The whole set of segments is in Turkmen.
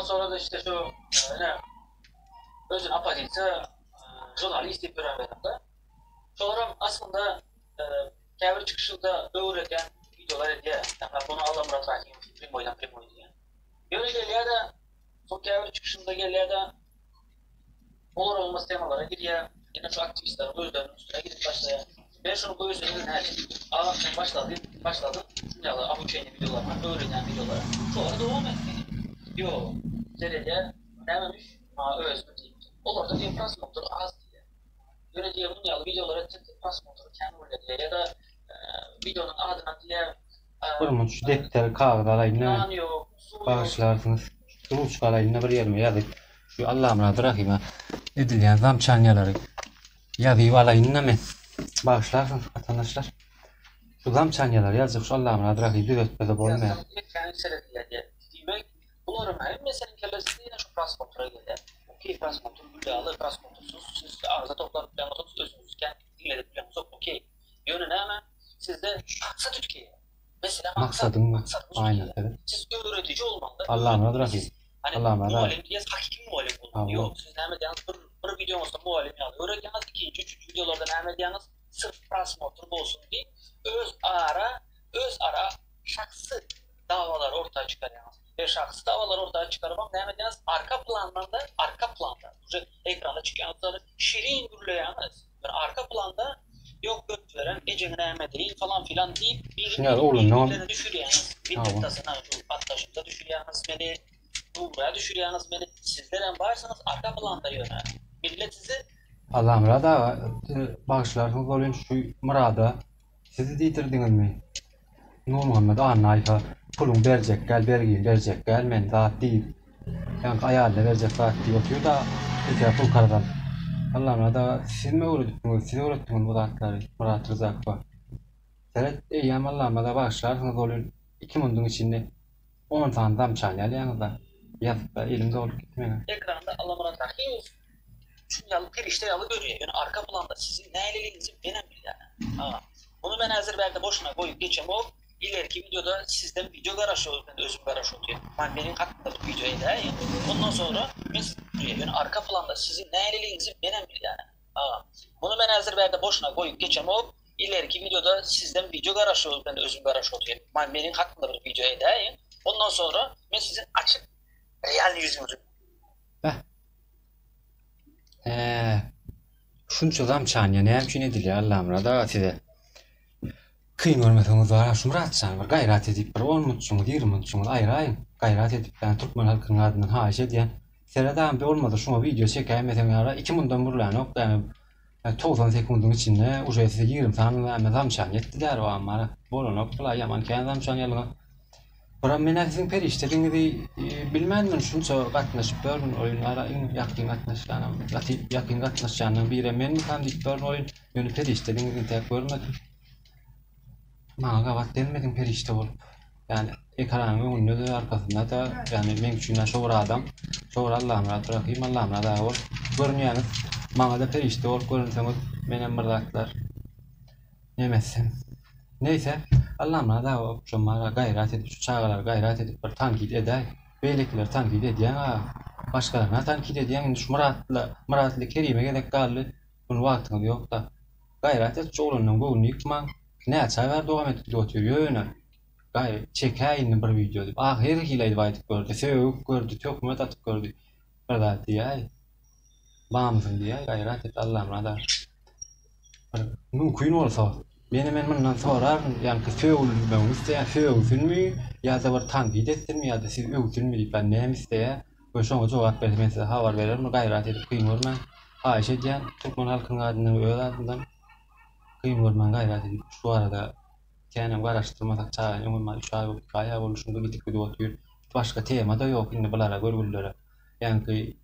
Ondan sonra da işte şu ine özüni oppozisiýa žurnalist diýip ýören adamda. Şolaram aslynda käbir çykyşynda öwredýän wideolar edýär. Ýa bunu Allamyrat Rahymow primoýdan primoý diýýän. Ýöne gelýär-de, soň käbir çykyşynda gelýär-de olar olmaz temalara girýär. Ýene şu aktiwistleriň özleriniň üstüne gidip başlaýar. Men şunuň özüni nädip agam sen başlady başladyň şuny ýaly obuçeniýe wideolaryna öwrenýän wideolara şolara dowam et diýdim. Ýok seredýär nämemiş maňa özümi diýipdir. Olarda diýen prosmotr az diýýär. Ýöne diýýär muny ýaly wideolara etjek prosmotr kän bolýar diýýär ýa-da wideonyň adyna diýýär Bir munt şu depder kagyz alaýyn da nan ýok, suw ýok. Bagyşlarsyňyz. Ruçka alaýyn da bir ýerime ýazyp şu Allamyrat Rahyma edilýän zamçanýalary ýazyp alaýyn da men. Bagyşlarsyňyz watandaşlar. Şu zamçanýalary ýazjak şu Allamyrat Rahym düzetmese bolmaýar. Ekran seredilýär diýýär. Diýmek, bularyň hemmesiniň kellesinde ýene şu prosmotra gelýär. Okey, prosmotr gül ýaly, prosmotrsyz siz arza toplap bileňizok, özüňizi kän diňledip bileňizok, okey. Ýöne näme, sizde maksat üýtgeýär. Mesele maksat, Maksadyň maksadyňyz aýna üýtgeýär. seret. Siz öwrediji bolmaly-da, Allamyrat öwrediji Rahym. siz Hani Allamyrat aga. mugallym diýýäs, hakyky mugallym bolmaly. Hawa. Ýok, siz näme edýäňiz, bir bir wideoňyzda mugallym ýaly öwredýäňiz, ikinji, üçünji wideolarda näme edýäňiz, syrf prosmotr bolsun diýip, öz ara, öz ara şahsy dawalary orta çykarýaňyz. We şahsy dawalary orta çykarybam näme edýäňiz, arka plandan da, arka planda, uje ekranda çykýanlary şirin gürleýäňiz. Bir arka planda ýok göt beren ejeňi näme edeýin falan filan diýip, biri Şuny ýaly oglandan biri düşürýäňiz. Hawa. Minnetdasyna şu atdaşymda düşürýäňiz meni, Bugra düşürýäňiz meni. Sizlerem barsyňyz arka planda ýöne. Millet sizi Allamyrat aga siz bagyşlarsyňyz bolyn şu Myrada siz diýdirdiňizmi? Nurmuhammet Annaýewe puluň berjek däl bergiňi berjek däl men zat diýip ýaňky aýalyna berjek zat diýip otyr-da ýeke pul karz alyp. Allamyrat aga sizmi öwredipdiňiz siz öwretdiňiz bu zatlary Myrat Ryzakowa. Seret eýýäm Allamyrat aga bagyşlarsyňyz bolyn iki munduň içinde on sany zamçany alýaňyzda ýazypda elim dolup gitdi meňe. Ekranda Allamyrat Rahymow şuny ýaly perişde ýaly görýär ýöne arka planda siziň nähililigiňizi menem bilýän aga. Muny men häzir bärde boşuna goýup geçemok ilerki wideoda sizden wideo garaşýo men özüm garaşyp otyryn man meniň hakymda bir wideo edäýiň ondan soňra men sizi görýän ýöne arka planda siziň nähililigiňizi menem bilýän aga. Muny men häzir bärde boşuna goýup geçemok ilerki wideoda sizden wideo garaşýo men özüm garaşyp otyryn man meniň hakymda bir wideo edäýiň ondan soňra men siziň açyk real ýüzüňizi Beh. Hä. Şunça zamçanýa näme üçin edilýär Allamyrat aga size? Kyn görmeseňiz bar şu Myratjan bir gaýrat edip bir on munçuňyz ýigrimi munçuňyzy aýraýyň gaýrat edip ýani türkmen halkynyň adyndan haýyş edýän Seret agam bolmasa şuňa wideo çekäýmeseň ýara iki mundan gürlänok ýani 90 sekundyň içinde uje size 20 sany näme zamçan ýetdi däl o amma bolanok bula ýaman kän zamçan ýalyňa Buram men siziň perişdeligiňizi bilmändim şunça gatnaşyp ýörün oýunlara iň ýakyn gatnaşýanam gaty ýakyn gatnaşýanlaryň birem menmikam diýip ýörün oýun ýöne perişdeligiňizi entäk görmedim. Maňa gabat gelmediň perişde bolup. Ýani ekranyň öňünde-de arkasynda-da ýani meň üçin şo bir adam şo bir Allamyrat Rahym Allamyrat aga bolup görünýäňiz. Maňa-da perişde bolup görünseňiz menem bir zatlar Neme etsem. Neýse, Allamyrat aga opşam maňa gaýrat edip şu çagalar gaýrat edip bir tankyt edäý. Beýlekileri tankyt edýäň aga. Başgalaryna tankyt edýäň indi şu Myratla Myratly Kerime gezek galdy. Muny wagtyňyz ýokda. Gaýrat et şu oglanlaň göwnüni ýykmaň. Näçe aý bäri dowam edip gidip otyr ýöne. Gaý çekäý indi bir wideo diýip. Ah her hili aýdyp aýdyp gördi. Sögüp gördi, töhmet atyp gördi. Bir zat diýäý. Bamysyň diýäý gaýrat et Allamyrat aga. Bir mümkin bolsa, ýene men mundan soraryn, ýaňky sögülmegini isleýän sögsünmi ýa-da bir tankyt etsinmi ýa-da sizi öwsünmi diýip, ýa näme isleýär we şoňa jogap berse men size habar bererin, gaýrat edip kyn görmäň. Haýyş edýän, türkmen halkynyň adyndan we öz adymdan kyn görmäň gaýrat edip şu barada känem garaşdyrmasak çagany öňem üç aý boldy, iki aý boldy şunda gidip gidip otyr. Başga tema-da ýok indi bulara görgüllere. Ýaňky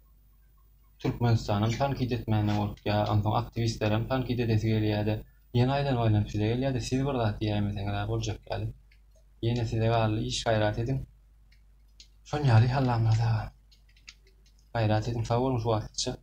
Türkmenistanam tankyt etmäne gorkýa, onsoň aktiwistlerem tankyt edesi gelýäde, ýene aýlanyp aýlanyp size gelýäde, siz bir zat diýäýmeseňiz-ä boljak ýaly. Ýene size galdy iş gaýrat ediň. Şon ýaly Allamyrat aga. Gaýrat ediň sag boluň şu wagtlyça.